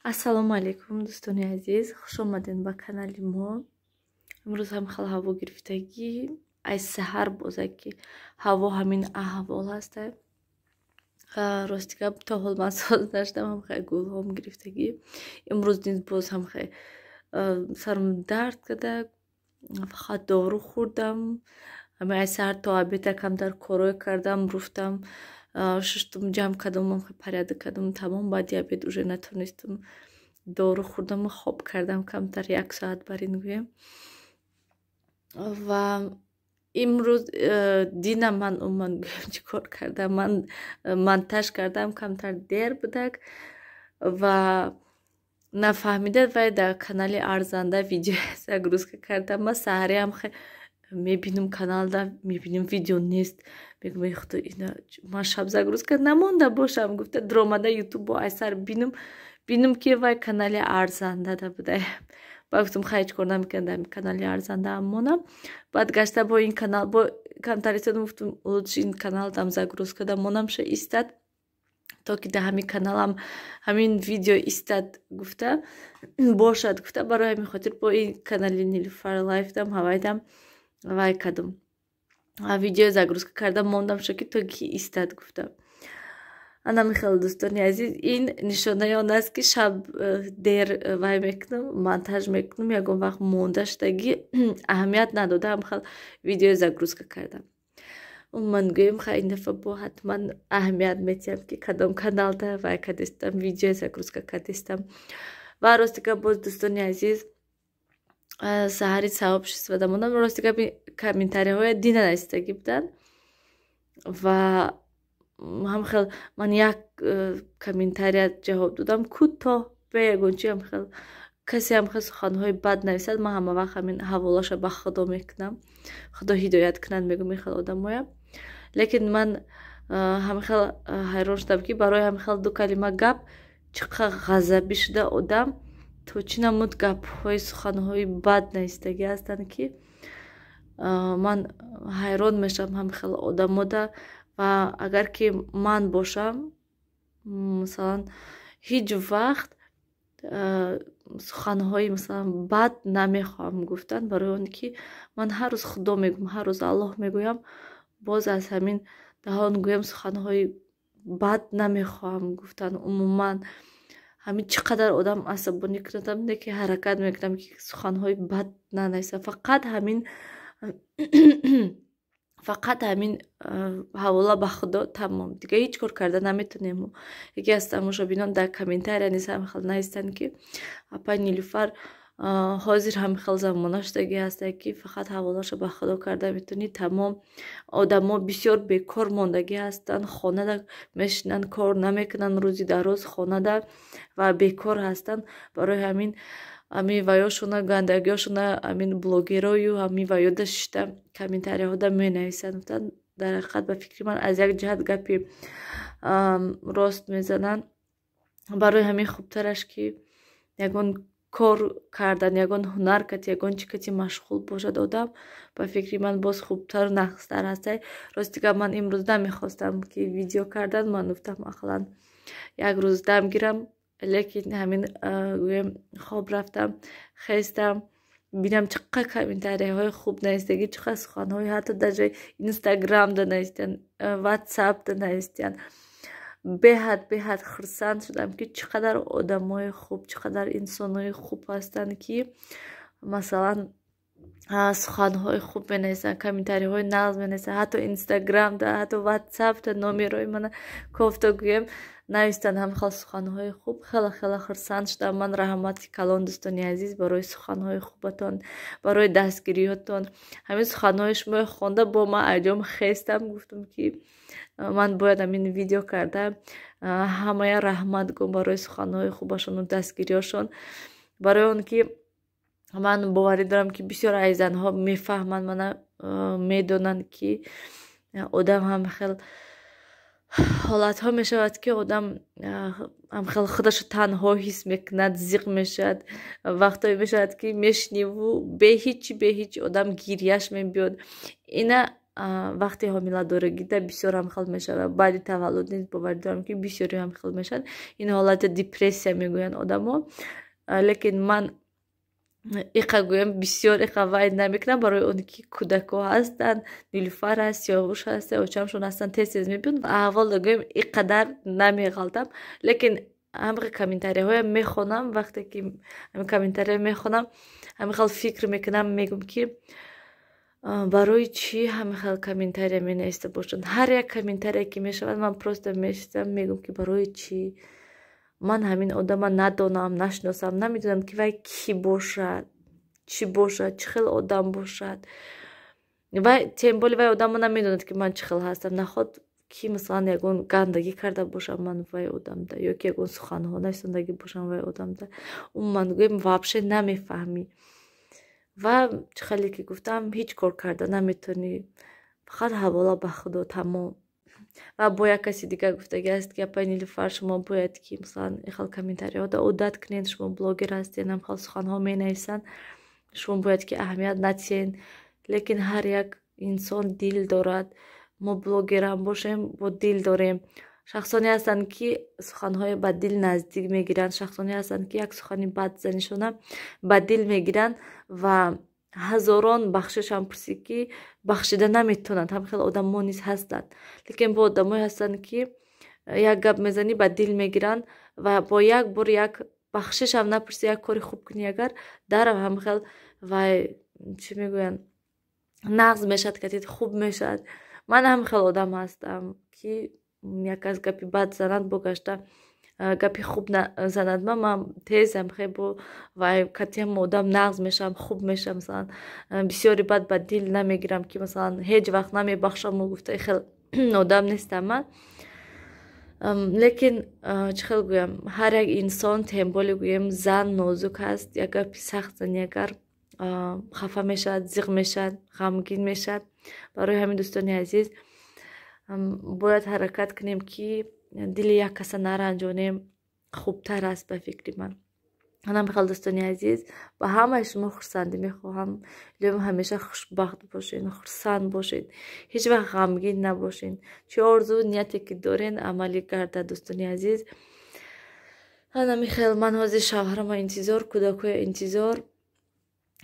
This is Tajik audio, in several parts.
Ассалому алайкум, дӯстони азиз, хуш омадед ба канали мо. Имрӯз ҳам хел ҳаво гирифтагӣ, ай саҳар боза ки ҳаво ҳамин аҳвол ҳаста. Рости гап, то ҳол ман соз нашудам, ҳам хел гулҳом гирифтагӣ. Имрӯз низ боз ҳам хел сарам дард карда, фақат дору хӯрдам. Ҳамин ай саҳар то обеда камтар корое кардам, руфтам, шуштум, ҷамъ кардам, порядок кардам, тамом. Баъди обед уже натонистам, дору хӯрдаму хоб кардам камтар, як соат бар ин гӯем. Ва имрӯз дина ман умуман гӯем, чӣ кор кардам? Ман монтаж кардам, камтар дер будак ва нафаҳмида вай дар канали арзанда видео загрузка кардам. Ман саҳариам мебинам, каналда мебинам, видео нест. Мегӯям: «Эй худо, ина ман шаб загрузка намонда бошам», гуфта дуромада Ютуб бо айсар бинам, бинам ки вай канали арзандада буда. Баъд гуфтам: «Хай, ҳеҷ кор намекунам, дар канали арзандаам монам». Баъд гашта бо ин канал бо камтар истодам, гуфтам: «Лучше ин каналдам загрузка да монам, ша истад, то ки дар ҳамин каналам ҳамин видео истад», гуфта бошад гуфта. Барои ҳамин хотир бо ин канали Нилуфар Лайфдам ҳавайдам вай кардам, видео загрузка кардам, мондам шо ки то ки истад гуфта. Ана михел, дӯстони азиз, ин нишонаи он аст, ки шаб дер вай мекунам, монтаж мекунам, ягон вақт монда шудагӣ аҳамият надода, ҳамхел видео загрузка кардам. Умуман гӯем, ха, ин дафъа бо ҳатман аҳамият метиҳам, ки кадом каналда вай кардистам, видео загрузка кардистам. Ва рости гап, боз, дӯстони азиз, саҳари сообществода мондам. Рости гап, комментариҳоя дина нависитагӣ буданд ва ҳам хел ман як комментария ҷавоб додам кӯтоҳ, бе ягон чи. Ҳам хел касе ҳам хел суханҳои бад нависад, ман ҳама вақт ҳамин ҳаволаша ба Худо мекунам, Худо ҳидоят кунад, мегӯм ин хел одамоя. Лекин ман ҳамин хел ҳайрон шудам, ки барои ҳамин хел ду калима гап чӣ қадр ғазабӣ шуда одам, то чӣ намуд гапҳои, суханҳои бад нависитагӣ ҳастанд, ки ман ҳайрон мешавам ҳамин хел одамода. Ва агар ки ман бошам, масалан, ҳеҷ вақт суханҳои, масалан, бад намехоҳам гуфтан, барои он ки ман ҳар рӯз Худо мегӯям, ҳар рӯз Аллоҳ мегӯям, боз аз ҳамин даҳон гӯям, суханҳои бад намехоҳам гуфтан. Умуман, ҳамин чӣ қадар одам асабонӣ кунадам, не ки ҳаракат мекунам, ки суханҳои бад нанависам, фақат ҳамин ҳавола ба Худо, тамом, дига ҳеҷ кор карда наметонем. Яке аз тамошобинон дар комментария низ ҳамин хел навистанд, ки апай Нилуфар, ҳозир ҳамин хел замона шудагӣ ҳастае, ки фақат ҳаволаша ба Худо карда метавонӣ, тамом. Одамо бисёр бекор мондагӣ ҳастанд, хонада мешинанд, кор намекунанд, рӯзи дароз хонада ва бекор ҳастанд. Барои ҳамин ҳамин ваёшона, гандагиёшона, ҳамин блогерою ҳамин ваёда шишта комментарияҳода менависанд, гуфтанд. Дар ҳақиқат, ба фикри ман, аз як ҷиҳат гапи рост мезананд. Барои ҳамин хубтараш, ки ягон кор кардан, ягон ҳунар кати, ягон чӣ кати машғул бошад одам, ба фикри ман, боз хубтару нағзтар ҳастай. Рости гап, ман имрӯз намехостам, ки видео кардан. Ман гуфтам, ақаллан як рӯз дам гирам, лекин ҳамин гӯем, хоб рафтам, хестам, бинам, чӣ қадр комментарияҳои хуб навистагӣ, чӣ қадр суханҳои, ҳатто дар ҷои Инстаграмда навистиянд, Ватсапда навистиянд. Беҳад, беҳад хурсанд шудам, ки чӣ қадар одамои хуб, чӣ қадар инсонои хуб ҳастанд, ки масалан, суханҳои хуб менависанд, комментариҳои нағз менависанд, ҳатто Инстаграмда, ҳатто Ватсапда номерои мана кофта гӯем навистанд ҳам хел суханҳои хуб. Хеле, хеле хурсанд шудам ман. Раҳмати калон, дӯстони азиз, барои суханҳои хубатон, барои дастгириҳотон. Ҳамин суханҳои шумои хонда бо ман айҷом хестам, гуфтам, ки ман бояд ҳамин видео карда ҳамая раҳмат гӯм барои суханҳои хубашону дастгириҳошон, барои он ки ман боварӣ дорам, ки бисёр аз занҳо мефаҳманд мана, медонанд, ки одам ҳам хел ҳолатҳо мешавад, ки одам ҳам хел худашо танҳо ҳис мекунад, зиқ мешавад. Вақтое мешавад, ки мешиниву бе ҳичи, бе ҳичи одам гирьяш мебиёд. Ина. Вақти ҳомиладорагида бисёр ҳам хел мешавад. Баъди таваллуд низ боварӣ дорам, ки бисёри ҳам хел мешавад. Ин ҳолати депрессия мегӯянд одамо. Лекин ман иқа гӯям, бисёр иқа вай намекунам, барои он ки кӯдако ҳастанд, Нилуфар ҳаст, Сиёвуш ҳаст, очамшон ҳастанд, тез тез мебиёнд. Аҳволда гӯям, иқадар намеғалтам. Лекин ҳамин комментарияҳоям мехонам. Вақте ки ҳамин комментария мехонам, ҳамин хел фикр мекунам, мегӯм, ки барои чӣ ҳамин хел комментария менависта бошанд. Ҳар як комментария ки мешавад, ман просто мешистам, мегӯм, ки барои чӣ ман ҳамин одама надонам, нашиносам, намедонам, ки вай кӣ бошад, чӣ бошад, чӣ хел одам бошад. Вай тем более вай одама намедонад, ки ман чӣ хел ҳастам. Наход ки масалан ягон гандагӣ карда бошам ман вай одамда, ё ки ягон суханҳо нависондагӣ бошам вай одамда. Умуман гӯем, вообще намефаҳмӣ. Ва чӣ хеле ки гуфтам, ҳеҷ кор карда наметавонӣ, фақат ҳавола ба Худо, тамом. Ва бо як каси дигар гуфтагӣ аст, ки апай Нилуфар, шумо бояд ки масалан ин хел комментариҳода одат кунед, шумо блогер ҳастед, ҳам хел суханҳо менависанд, шумо бояд ки аҳамият надиҳед. Лекин ҳар як инсон дил дорад. Мо блогерам бошем, бо дил дорем. Шахсоне ҳастанд, ки суханҳое ба дил наздик мегиранд, шахсоне ҳастанд, ки як сухани бад занишона ба дил мегиранд ва ҳазорон бахшишам пурсӣ, ки бахшида наметавонанд. Ҳам хел одамо низ ҳастанд. Лекин бо одамое ҳастанд, ки як гап мезанӣ, ба дил мегиранд ва бо як бор як бахшишам напурсӣ, як кори хуб кунӣ агар, дарав ҳам хел вай чӣ мегӯянд, нағз мешавад, катид хуб мешавад. Ман ҳам хел одам ҳастам, ки як аз гапи бад занад, бо гашта гапи хуб занад, ман тезам хе бо вай катиам одам нағз мешавам, хуб мешавам. Масалан, бисёри бад ба дил намегирам, ки масалан ҳеҷ вақт намебахшаму гуфта, хел одам нестам ман. Лекин чӣ хел гӯям, ҳар як инсон, тем более гӯем, зан нозук ҳаст. Як гапи сахт занӣ агар, хафа мешавад, зиқ мешавад, ғамгин мешавад. Барои ҳамин, дӯстони азиз, бояд ҳаракат кунем, ки дили як каса наранҷонем, хубтар аст ба фикри ман. Анам хел, дӯстони азиз, ба ҳамаи шумо хурсандӣ мехоҳам. Илоҳим, ҳамеша хушбахт бошед, хурсанд бошед, ҳеҷ вақт ғамгин набошед. Чӣ орзу нияте ки дорен, амалӣ гардад, дӯстони азиз. Анами хел, ман ҳозир шавҳарама интизор, кӯдакҳоя интизор.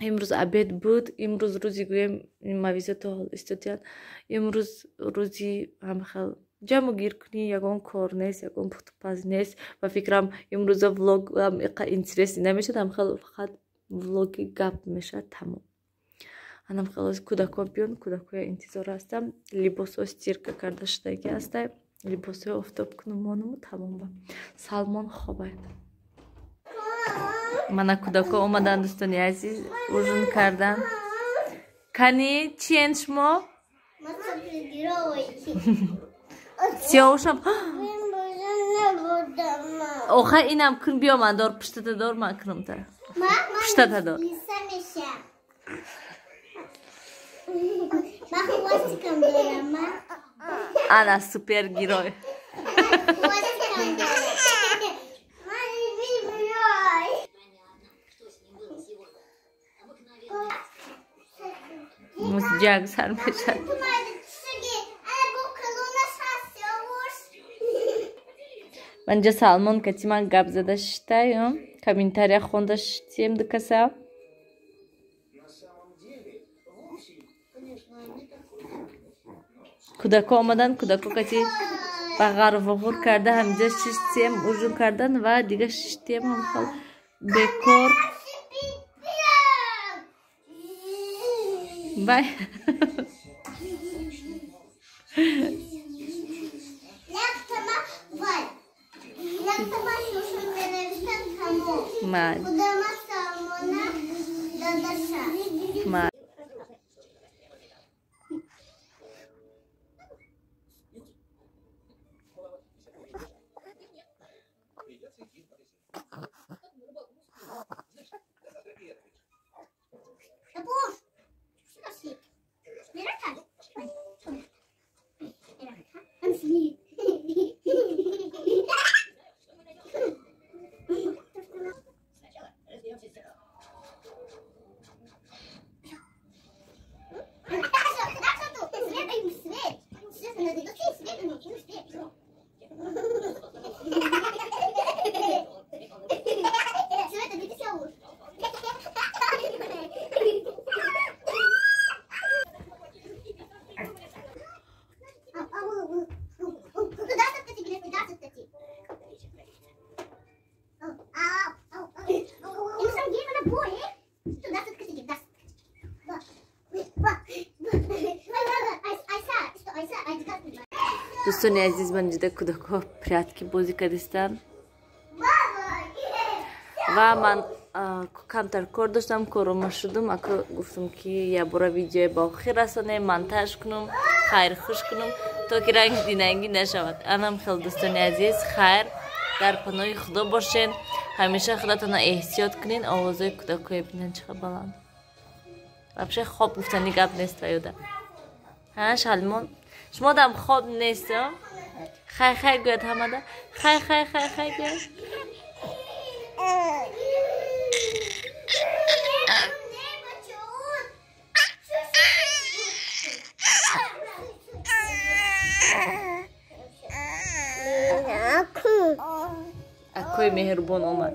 Имрӯз обед буд, имрӯз рӯзи гӯем, мавиза то ҳол истодиянд. Имрӯз рӯзи ҳамхел ҷамъу гир кунӣ, ягон кор нест, ягон пухтупаз нест. Ба фикрам, имрӯза влогам иқа интересный намешад, ҳамхел фақат влоги гап мешавад, тамом. Анам хел кӯдакҳо биён, кӯдакҳоя интизор ҳастам. Либосҳо стирка карда шудагӣ ҳастай, либосҳои офтоб кунум, монуму тамом. Ба Салмон хобай. Мана кӯдакҳо омаданд, дӯстони азиз, ужин кардан. Кани чиен шумо? Сиёвушам. Оха, инам кун, биё, ман дор, пуштата дор, ман кунам та. Пуштата дор. Ана супергерой. Ҷанг сар мешавад. Манҷа Салмон кати ман гап зада шиштаем, комментария хонда шиштем ду каса. Кӯдакҳо омаданд, кӯдакҳо кати ба ғарвуғур карда ҳаминҷа шиштем, ужин кардан ва дига шиштем ҳамхел бекор. Вай. Ман. Ман. Дӯстони азиз, ман ҷида кӯдакҳо прятки бозӣ кардистанд ва ман камтар кор доштам, корома шудум. Ака гуфтум, ки якбора видеои ба охир расонем, монтаж кунум, хайр хуш кунум, то ки ранги динангӣ нашавад. Анам хел, дӯстони азиз, хайр, дар паноҳи Худо бошен, ҳамеша худатонро эҳтиёт кунен. Овозои кӯдакҳое бинен, чӣ қадр баланд. Вообще хоб гуфтани гап нест ваюда. Ҳа, Шалмон, шумо дам хоб нест? Хай хай гӯяд ҳамада, хай хай хай хай гӯяд. Акои меҳрубон омад.